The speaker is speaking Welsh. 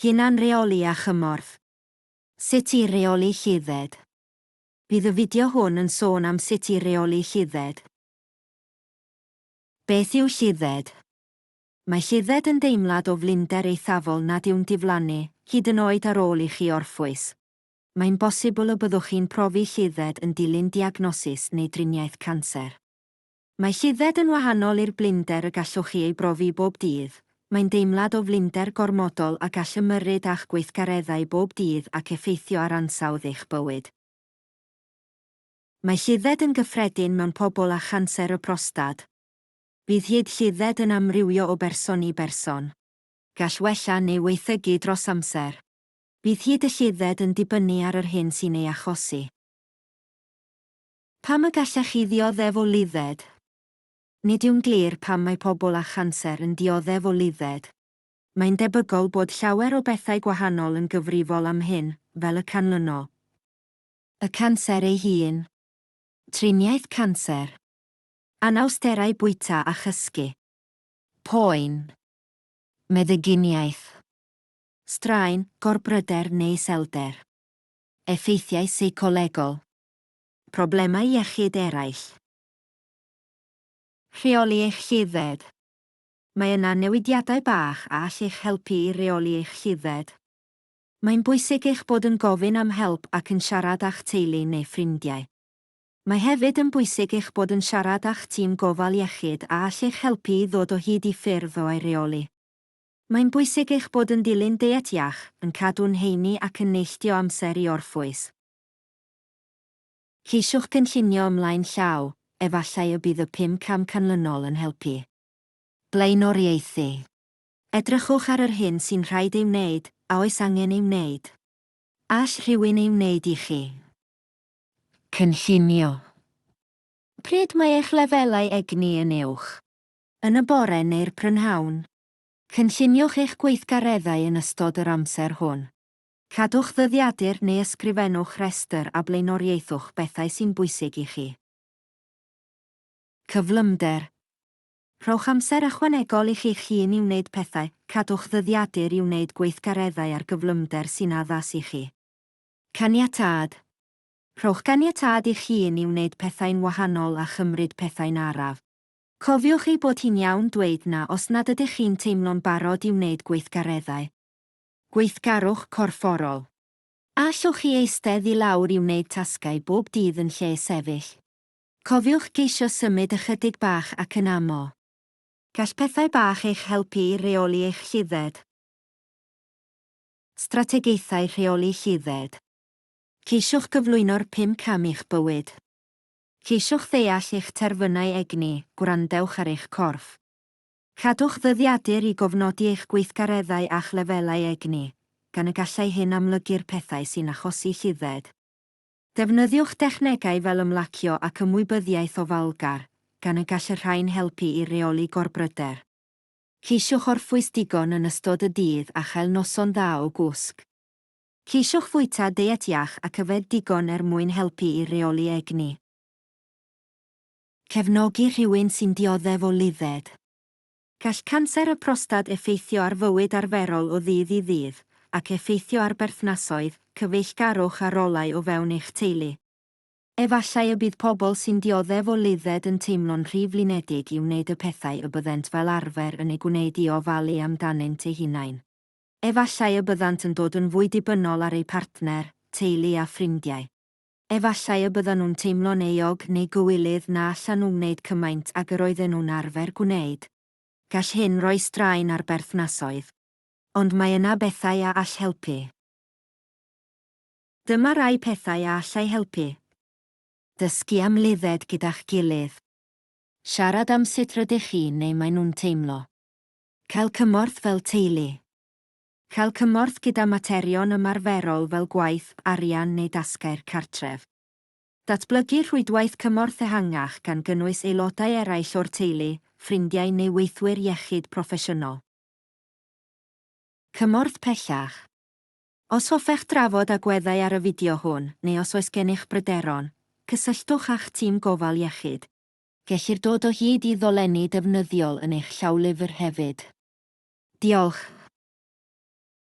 Hunanreoli a chymorth. Sut i reoli lludded. Bydd y fideo hwn yn sôn am sut i reoli lludded. Beth yw lludded? Mae lludded yn deimlad o flinder eithafol nad yw'n diflannu, hyd yn oed ar ôl i chi orffwys. Mae'n bosibl y byddwch chi'n profi lludded yn dilyn diagnosis neu driniaeth canser. Mae lludded yn wahanol i'r blinder y gallwch chi ei brofi bob dydd, mae'n deimlad o flinder gormodol a gall ymyrryd â'ch gweithgareddau bob dydd ac effeithio ar ansawdd eich bywyd. Mae lludded yn gyffredin mewn pobl â chanser y prostad. Bydd hyd lludded yn amrywio o berson i berson. Gall wella neu waethygu dros amser. Bydd hyd y lludded yn dibynnu ar yr hyn sy'n ei achosi. Pam y gallech chi ddioddef o ludded? Nid yw'n glir pam mae pobl â chanser yn dioddef o ludded. Mae'n debygol bod llawer o bethau gwahanol yn gyfrifol am hyn, fel y canlynol. Y canser ei hun. Triniaeth canser. Anawsterau bwyta a chysgu. Poen. Meddyginiaeth. Straen, gorbryder neu iselder. Effeithiau seicolegol. Problemau iechyd eraill. Rheoli eich lludded. Mae yna newidiadau bach a all eich helpu i reoli eich lludded. Mae'n bwysig eich bod yn gofyn am help ac yn siarad â'ch teulu neu ffrindiau. Mae hefyd yn bwysig eich bod yn siarad â'ch tîm gofal iechyd a all eich helpu i ddod o hyd i ffyrdd o ei reoli. Mae'n bwysig eich bod yn dilyn deiet iach, yn cadw'n heini ac yn neilltuo amser i orffwys. Ceisiwch gynllunio ymlaen llaw, efallai y bydd y pum cam canlynol yn helpu. Blaenoriaethu. Edrychwch ar yr hyn sy'n rhaid ei wneud, a oes angen ei wneud? All rhywun ei wneud i chi? Cynllunio. Pryd mae eich lefelau egni yn uwch? Yn y bore neu'r prynhawn? Cynlluniwch eich gweithgareddau yn ystod yr amser hwn. Cadwch ddyddiadur neu ysgrifennwch restr a blaenoriaethwch bethau sy'n bwysig i chi. Cyflymder. Rhowch amser ychwanegol i chi'ch hun i wneud pethau, cadwch ddyddiadur i wneud gweithgareddau ar gyflymder sy'n addas i chi. Caniatâd. Rhowch ganiatâd i'ch hun i wneud pethau'n wahanol a chymryd pethau'n araf. Cofiwch ei bod hi'n iawn dweud na os nad ydych chi'n teimlo'n barod i wneud gweithgareddau. Gweithgarwch corfforol. Allwch chi eistedd i lawr i wneud tasgau bob dydd yn lle sefyll? Cofiwch geisio symud ychydig bach ac yn aml. Gall pethau bach eich helpu i reoli eich lludded. Strategaethau rheoli lludded. Ceisiwch gyflwyno'r pum cam i'ch bywyd. Ceisiwch ddeall eich terfynau egni, gwrandewch ar eich corff. Cadwch ddyddiadur i gofnodi eich gweithgareddau a'ch lefelau egni, gan y gallai hyn amlygu'r pethau sy'n achosi lludded. Defnyddiwch dechnegau fel ymlacio ac ymwybyddiaeth ofalgar, gan y gall y rhain helpu i reoli gorbryder. Ceisiwch orffwys digon yn ystod y dydd a chael noson dda o gwsg. Ceisiwch fwyta deiet iach ac yfed digon er mwyn helpu i reoli egni. Cefnogi rhywun sy'n dioddef o ludded. Gall canser y prostad effeithio ar fywyd arferol o ddydd i ddydd, ac effeithio ar berthnasoedd, cyfeillgarwch a rolau o fewn eich teulu. Efallai y bydd pobl sy'n dioddef o ludded yn teimlo'n rhy flinedig i wneud y pethau y byddent fel arfer yn eu gwneud i ofalu amdanynt eu hunain. Efallai y byddant yn dod yn fwy dibynnol ar eu partner, teulu a ffrindiau. Efallai y byddan nhw'n teimlo'n euog neu gywilydd na allan nhw wneud cymaint ag yr oedden nhw'n arfer gwneud. Gall hyn roi straen ar berthnasoedd. Ond mae yna bethau a all helpu. Dyma rai pethau a allai helpu. Dysgu am ludded gyda'ch gilydd. Siarad am sut rydych chi neu maen nhw'n teimlo. Cael cymorth fel teulu. Cael cymorth gyda materion ymarferol fel gwaith, arian neu dasgau'r cartref. Datblygu rhwydwaith cymorth ehangach gan gynnwys aelodau eraill o'r teulu, ffrindiau neu weithwyr iechyd proffesiynol. Cymorth pellach. Os hoffech drafod agweddau ar y fideo hwn neu os oes gennych bryderon, cysylltwch â'ch tîm gofal iechyd. Gellir dod o hyd i ddolenni defnyddiol yn eich llawlyfr hefyd. Diolch.